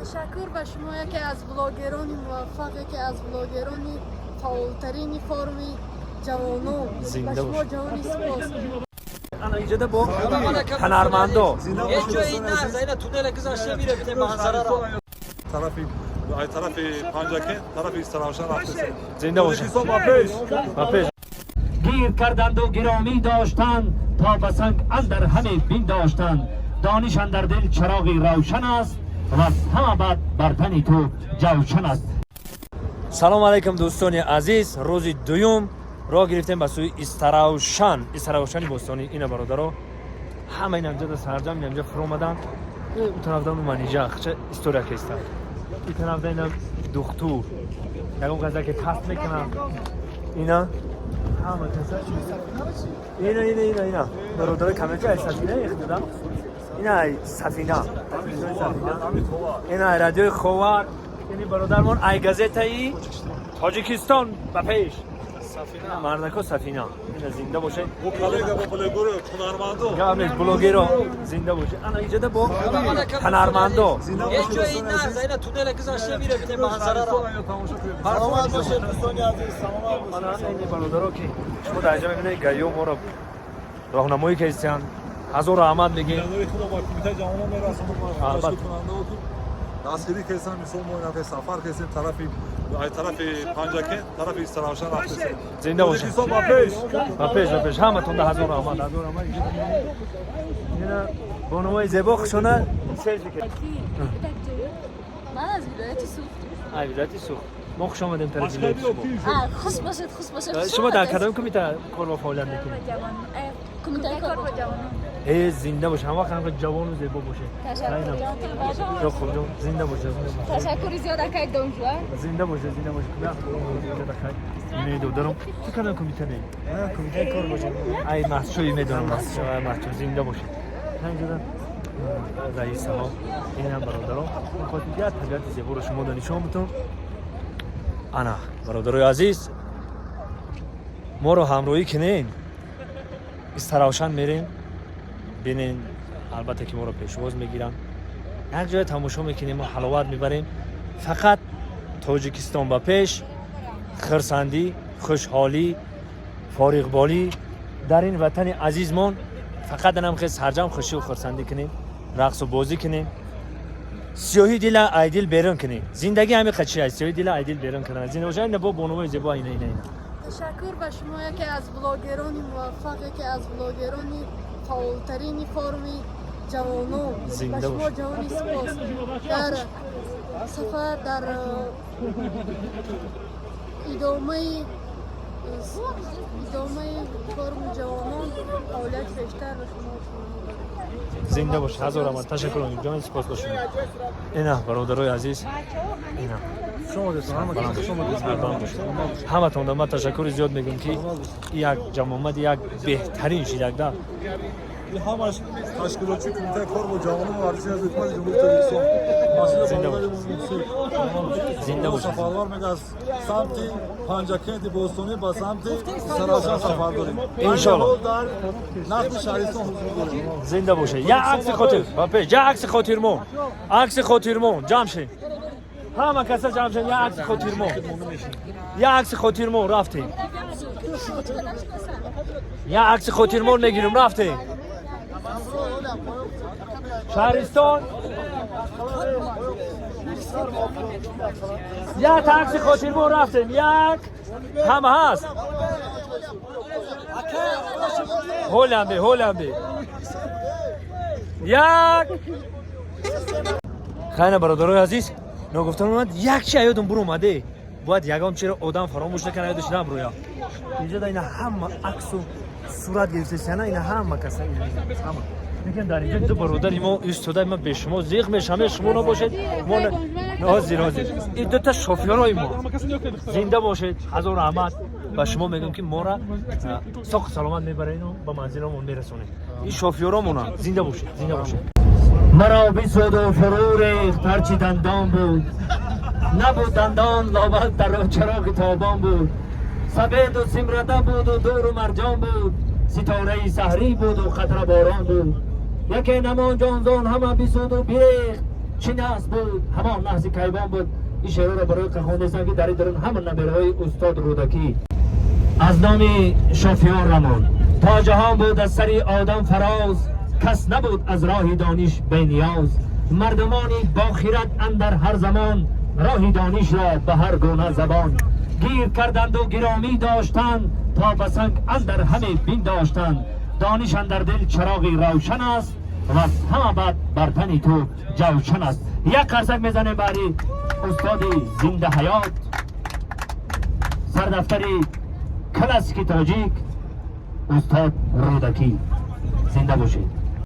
Ташаккур ба шумо, яке аз блогерони муваффақ, яке аз блогерони фаъолтарини форуми ҷавонон. Ба Зинда шумо бошед. ҷавони сипос. Ана иҷода бо ҳунармандо. یه جایی نه اینا تونل گذاشته میره بیته منظره رو. Тарафи ай тарафи Панҷакент, тарафи Истаравшан рафтесем. Зинда бошед. Тоҷикистон ба пеш! Ба пеш! Гир карданду гиромӣ доштанд, то ба санг андар ҳаме биндоштанд. Дониш андар дил чароғи равшан аст ва аз ҳама бад бар тани ту ҷавшан аст. Салом алайкум, дӯстони азиз! Рӯзи дуюм роҳ гирифтем ба сӯи Истаравшан, Истаравшани бостонӣ. Ина, бародаро, ҳама инамҷода сарҷам, инамҷа фуромаданд. У тарафдан манижа хча история кеста, и тарафда ина духтур ягон каза ки касб мекунам. Ина ҳама каса, ина, ина, ина, ина, бародарои камеҷа, ай сафина ихтидам, ина ай сафина, сафина, ина ай радиои Ховар, ини бародармон ай газетаи Тоҷикистон ба пеш, мардако, сафина, ина, зинда бошед. Бо коллега, бо блогеро, ҳунармандо. Гап нест, блогеро, зинда бошед. Ана иҷода бо ҳунармандо. یه جایی نه اینا تونل گذاشته میره بیته منظره رو. Саломат бошед, дӯстони азиз, саломат бошед. Ана ини бародаро, ки шумо дар инҷа мебинед, гаё моро роҳнамоӣ карданд, ҳазор раҳмат мегем. Миннатдори худо ба кумитаи ҷавонон мерасонам, Албатта. ташкилкунандао, ки дастгирӣ кардем. Мисол, мо ин сафар кардем, тарафи ай тарафи Панҷакент, тарафи Истаравшан рафтесем. Зинда бошед. Тоҷикистон ба пеш! Ба пеш, ба пеш! Ҳаматонда ҳазор раҳмат, ҳазор раҳмат. Ина бонувои зебо хушона селфи кард. Ман аз вилояти Суғд. Ай вилояти Суғд, мо хуш омадем тарафи вилояти шумо. Хуш бошед, хуш бошед. Шумо дар кадом кумита кор ва фаъолият мекунед? Кумитаи кор бо ҷавонон. Э, зинда бош, ҳама вақт ҳамқа ҷавону зебо бошед. Ташаккур. Хуб ҷон, зинда бошед, зинда бошед. Ташаккури зиёд, акай Донжуан. Зинда бошед, зинда бошед. Медодарам, ту кадом кумита не? Кумитаи кор бошед, ай маҳсӯи медонам, маҳсӯ. Зинда бошед. Ҳамҷода раисаҳо, инам бародарон, мехоҳем як табиати зеборо шумо да нишон бутон. Ана, бародарои азиз, моро ҳамроҳӣ кунен, Истаравшан мерем, бинен. Албатта ки моро пешвоз мегиранд, як ҷоя тамошо мекунем, мо ҳаловат мебарем. Фақат Тоҷикистон ба пеш! Хирсандӣ, хушҳолӣ, фориғболӣ дар ин ватани азизмон. Фақат анам хел сарҷам хушию хурсандӣ кунем, рақсу бозӣ кунем, сиёҳи дила айдил берун кунем. Зиндагӣ ҳами қачи аст, сиёҳи дила айдил берун кунем. Зинда боша. Ина бо бонувои зебо, ина, ина, ина. Ташаккур ба шумо, яке аз блогерони муваффақ, яке аз блогерони фаъолтарини форуми ҷавонон. Ба Зинда шумо бошед. ҷавони сипос. Дар сафар, дар идомаи форуми ҷавонон фаъолияти бештар ба шумо. Зинда бош, ҳазор раҳмат, ташаккур ҷон, сипос ба шумо. Ина, бародарои азиз, ина ҳаматонда ман ташаккури зиёд мегӯям, ки як ҷамъомади як беҳтарин шидакда. Ин ҳамаш ташкилотчи кумитаи кор бо ҷавонон ва варзиши аз ҳукумати Ҷумҳурии Тоҷикистон, масъули Зинда бародари Муҳсин. Зинда бошед. Сафарвар мега, аз самти Панҷакенти бостонӣ ба самти Истаравшан сафар дорем. Иншоалло. Айни ҳол дар нақди шаҳристон ҳузур дорем. Зинда бошед. Як акси хотир, ба пеш, як акси хотирмон, акси хотирмон. Ҷамъ шед, ҳама каса ҷамъ шед, як акси хотирмон, як акси хотирмон. Рафтем, як акси хотирмон мегирем. Рафтем шаҳристон, як акси хотирмон. Рафтем, як ҳама ҳаст. Ҳолямбе, ҳолямбе, як хайна. Бародарои азиз, ногуфтан омад, як чи аёдум буромаде, бояд ягон чиро одам фаромӯш накана, ёдаш наброя. Инҷо да ина ҳама аксу сурат гирифтесяна, ина ҳама каса, ҳама. Лекин дар инҷо ду бародари мо истода, ман бе шумо зиқ мешам. Шумо набошед, мо ҳозир, ҳозир. Ин дута шофёрои мо, зинда бошед, ҳазор раҳмат ба шумо мегӯям, ки мора соқу саломат мебарену ба манзиламон мерасонед. Ин шофёромона, зинда бошед, зинда бошед. Маро бисӯду фурӯ рехт ҳарчи дандон буд, набуд дандон, лобад дар чароғи тобон буд. Сабеду симрада буду дуру марҷон буд, ситораи саҳрӣ буду қатра борон буд. Яке намон ҷонзон, ҳама бисӯду бирехт. Чӣ нағз буд, ҳамон нағзи кайвон буд. Ин шеърро барои хондестам, ки дар ин дарун ҳама набераҳои устод Рӯдакӣ. Аз номи Шофиён Рамон. То ҷаҳон буд аз сари одам фароз, кас набуд аз роҳи дониш бениёз. Мардумони бохират андар ҳар замон роҳи донишро ба ҳар гуна забон гир карданду гиромӣ доштанд, то ба санг андар ҳаме биндоштанд. Дониш андар дил чароғи равшан аст ва аз ҳама бад бар тани ту ҷавшан аст. Як қарсак мезанем бари устоди зиндаҳаёт, сардафтари классики тоҷик, устод Рӯдакӣ. Зинда бошед.